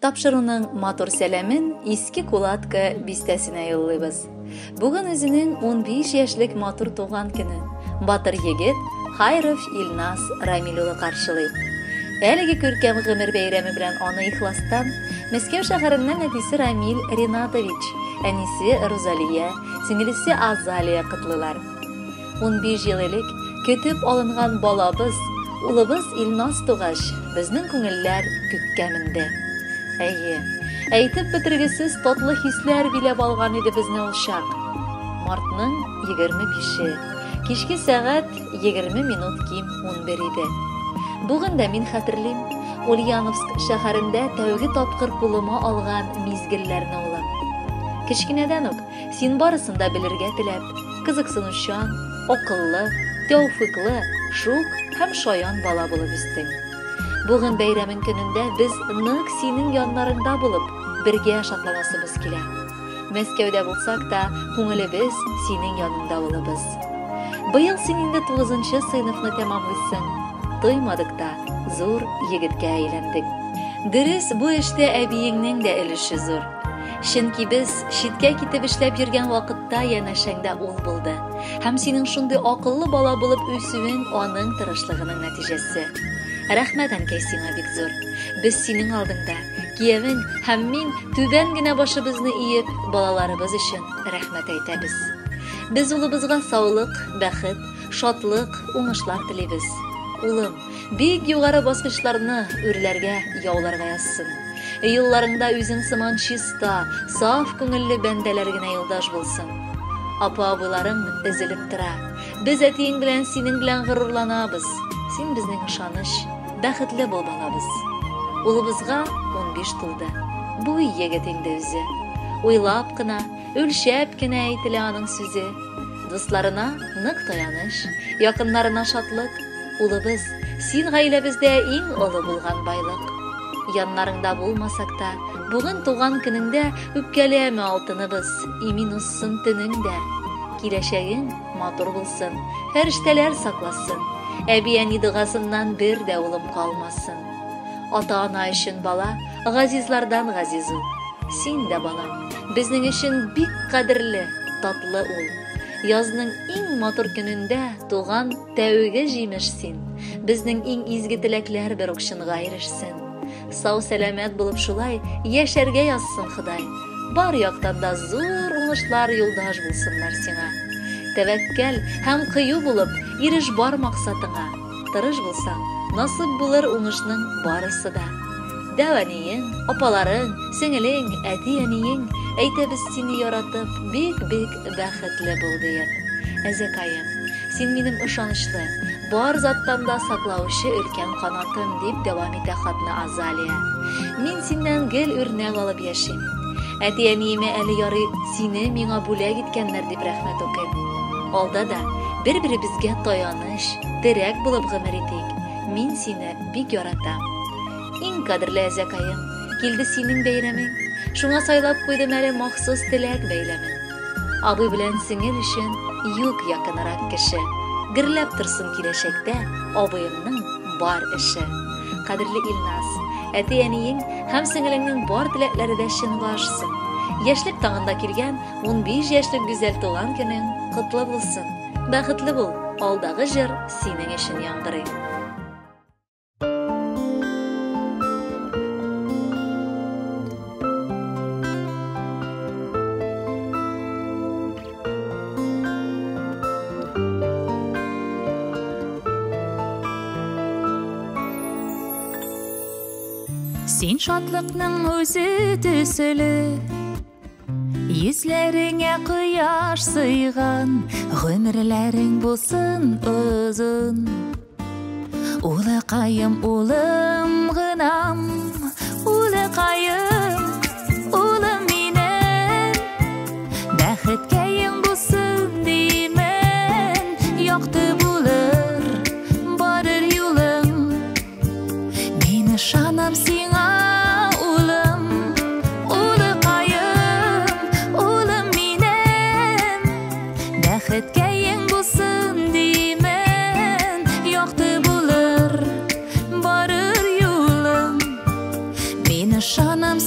Тапшыруның матур сәламен Иске Кулатка бистәсенә юллыйбыз. Бүген үзенең 15 яшьлек матур туган көне. Батыр егет Хайров Илназ Рамил улы каршылый. Әлеге күркәм гомер бәйрәме белән аны ихластан Мәскәү шәһәреннән әтисе Рамил Ринатович, әнисе Рузалия, сеңелесе Азалия котлыйлар. 15 ел элек көтеп алынган балабыз, улыбыз Илназ тугач, безнең күңелләр күккә менде. Әйе, әйтеп бетергесез татлы хисләр биләп алган иде безне ул чак. Мартның 25-е, кичке сәгать 20 минут ким 11 иде. Бүген дә мин хәтерлим, Ульяновск шәһәрендә тәүге тапкыр кулыма алган мизгелләрне улым. Кечкенәдән үк син барысын да белергә теләп, кызыксынучан, акыллы, тәүфыйклы, шук һәм шаян бала булып үстең. Бүген бәйрәмең көнендә без нык синең яннарыңда булып, бергә шатланасыбыз килә. Мәскәүдә булсак та, күңелебез синең яныңда улыбыз. Быел син инде 9 сыйныфны тәмамлыйсың. Тоймадык та, зур егеткә әйләндең. Дөрес, бу эштә әбиеңнең дә өлеше зур. Чөнки без читкә китеп эшләп йөргән вакытта янәшәңдә ул булды. Һәм синең шундый акыллы бала булып үсүең аның тырышлыгының нәтиҗәсе. Рәхмәт, әнкәй, сиңа бик зур. Без синең алдыңда, киявең һәм мин түбән генә башыбызны иеп, балаларыбыз өчен рәхмәт әйтәбез. Без улыбызга саулык, бәхет, шатлык, уңышлар телибез. Улым, бик югары баскычларны үрләргә, яуларга язсын. Юлларыңда үзең сыман чиста, саф күңелле бәндәләр генә юлдаш булсын. Апа-абыйларың өзелеп тора. Без әтиең белән синең белән горурланабыз. Син безнең ышаныч, бәхетле бул, балабыз. Улыбызга 15 тулды. Буй егет инде үзе. Уйлап кына, үлчәп кенә әйтелә аның сүзе. Дусларына нык таяныч, якыннарына шатлык. Улыбыз, син гаиләбездә иң олы булган байлык. Яннарыңда булмасак та, бүген туган көнеңдә үпкәләмә, алтыныбыз, имин узсын төнең дә. Киләчәгең матур булсын, фәрештәләр сакласын. Әби-әни догасыннан бер дә улым калмасын. Ата-ана өчен бала газизлардан газиз ул. Син дә, балам, безнең өчен бик кадерле, татлы ул. Язның иң матур көнендә туган тәүге җимеш син. Безнең иң изге теләкләр бер үк чынга ирешсен. Сау сәламәт булып шулай яшәргә язсын Ходай. Бар яктан да зур уңышлар юлдаш булсыннар сиңа. Тәвәккәл һәм кыю булып, иреш бар максатыңа. Тырыш булсаң, насыйп булыр уңышның барысы да. Дәү әниең, апаларың, сеңелең, әти-әниең әйтәбез сине яратып, бик-бик бәхетле бул диеп. Әзәкаем, син минем ышанычлы, бар заттан да саклаучы өлкән канатым, дип дәвам итә хатны Азалия. Мин синнән гел үрнәк алып яшим. Әти-әниемә әле ярый сине миңа бүләк иткәннәр дип рәхмәт укыйм. Алда да бер-беребезгә таяныч, терәк булып гомер итик. Мин сине бик яратам. Иң кадерле әзәкаем, килде синең бәйрәмең. Шуңа сайлап куйдым әле махсус теләк бәйләмен. Абый белән сеңел өчен юк якынрак кеше. Гөрләп торсын киләчәктә абыеңның бар эше. Кадерле Илназ, әти-әниең һәм сеңелеңнең бар теләкләре дә чынга ашсын. Яшьлек таңында килгән 15 яшьлек гүзәл туган көнең котлы булсын. Бәхетле бул, алдагы җыр синең өчен яңгырый. Син шатлыкның үзе төсле, йөзләреңә кояш сыйган, гомерләрең булсын озын. Улыкаем, улым гынам, улыкаем, улым минем, бәхеткәең булсын димен, якты булыр барыр юлың. Мин ышанам сиңа, улым, улыкаем, улым минем, бәхеткәең булсын димен, якты булыр барыр юлың. Мин ышанам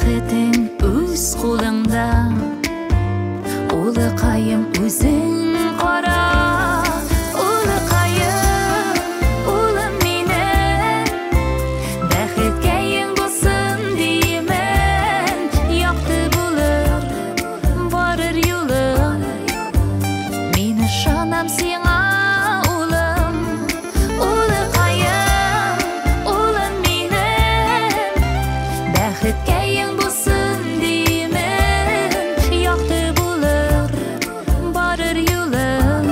Бәхетең үз кулыңда, улыкаем, үзең кара. Улыкаем, улым минем, бәхеткәең булсын димен. Якты булыр барыр юлың, мин ышанам сиңа, улым. Улыкаем, улым минем, бәхеткәең булсын димен. Якты булыр барыр юлың,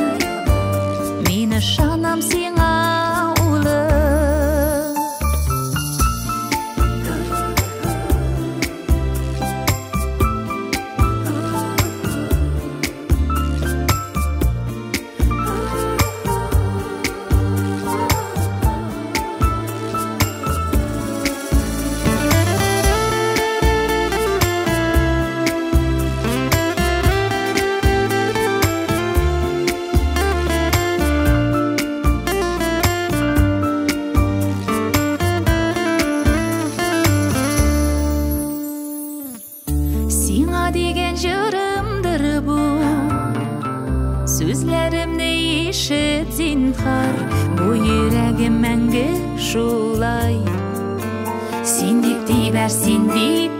мин ышанам сиңа, улым. Сиңа дигән җырымдыр бу, сүзләремне ишет, зинһар. Бу йөрәгем мәңге шулай син дип тибәр, син дип.